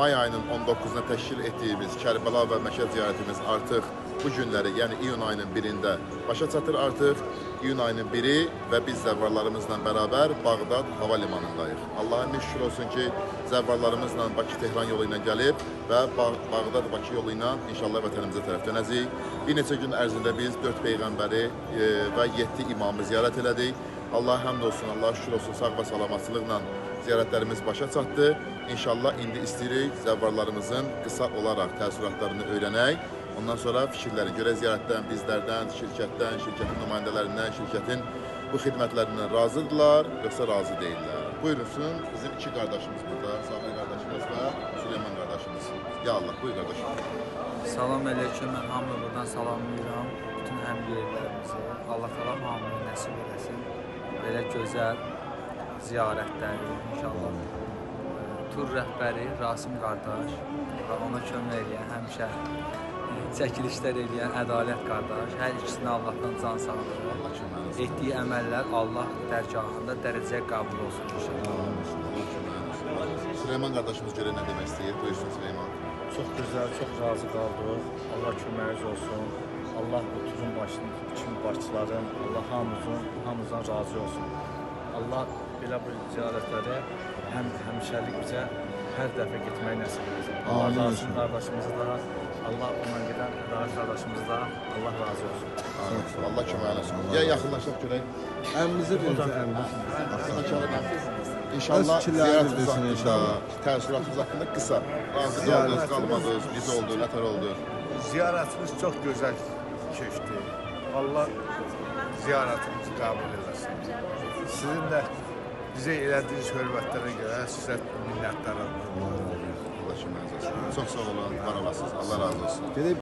May ayının 19-una təşkil etdiyimiz Kərbəla və Məşəd ziyarətimiz artıq bu günləri, yəni iyun ayının 1-də başa çatır artıq. İyun ayının 1-i və biz zəvvarlarımızla bərabər Bağdad hava limanındayıq. Allaha min şükür olsun ki, zəvvarlarımızla Bakı-Tehran yolu ilə gəlib və Bağdad-Bakı yolu ilə inşallah vətənimizə tərəf dönəcəyik. Bir neçə gün ərzində biz 4 peyğəmbəri və 7 imamı ziyarət elədik. Allaha həmd olsun, Allaha şükür olsun, sağ və salamatçılıqla ziyarətlərimiz başa çatdı. İnşallah indi istəyirik zəvvarlarımızın qısa olaraq təəssüratlarını öyrənək. Ondan sonra fikirləri görə ziyarətdən, bizlərdən, şirkətdən, şirkətin nümayəndələrindən, şirkətin bu xidmətlərindən razıdırlar, yoxsa razı deyillər. Buyursun, bizim iki qardaşımız burada, Sabir qardaşımız və Süleyman qardaşımız. Ya Allah, buyur qardaşım. Salam aleyküm, mən hamını buradan salamlayıram. Bütün həmyerlilərimizi. Allah təala hamını nəsib eləsin. Belə gözəl ziyarətləri inşallah. Tur rəhbəri Rasim qardaş və ona kömək eləyən, həmişə çəkilişlər eləyən Ədalət qardaş. Hər ikisinə Allahdan can sağlığı. Allah köməyin olsun. Etdiyi əməllər Allah dərgahında dərəcəyə qəbul olsun inşallah. Allah köməyin olsun. Süleyman qardaşımız görə nə demək istəyir? Buyursun Süleyman. Çox gözəl, çox razı qaldıq. Allah köməyiniz olsun. Allah bu turun başını, bütün başçıların, Allah hamımızdan razı olsun. Allah belə bu ziyarətləri həm həmişəlik bizə hər dəfə getməyi nəsib etsin. Allah Amin. razı olsun qardaşımızı da, Allah onunla gedən Ədalət qardaşımızı da Allah razı olsun. Amin. Allah köməyin olsun. Gəl yaxınlaşaq görək. Əmimizi verin, əmimizi. Yaxınlaşalım. İnşallah Öz fikirlərini ziyarətimiz bilsin haqqında, inşallah. təəssüratımız haqqında qısa. Razı qaldınız, qalmadınız, necə oldu, nətər oldu? Ziyarətimiz çox gözəl keçdi. Allah ziyarətimizi qəbul eləsin. Sizin də bizə elədiyiniz hörmətlərə görə sizə minnətdarım. Allah köməyiniz olsun. Çox sağ olun, var olasınız. Allah razı olsun. Gedək.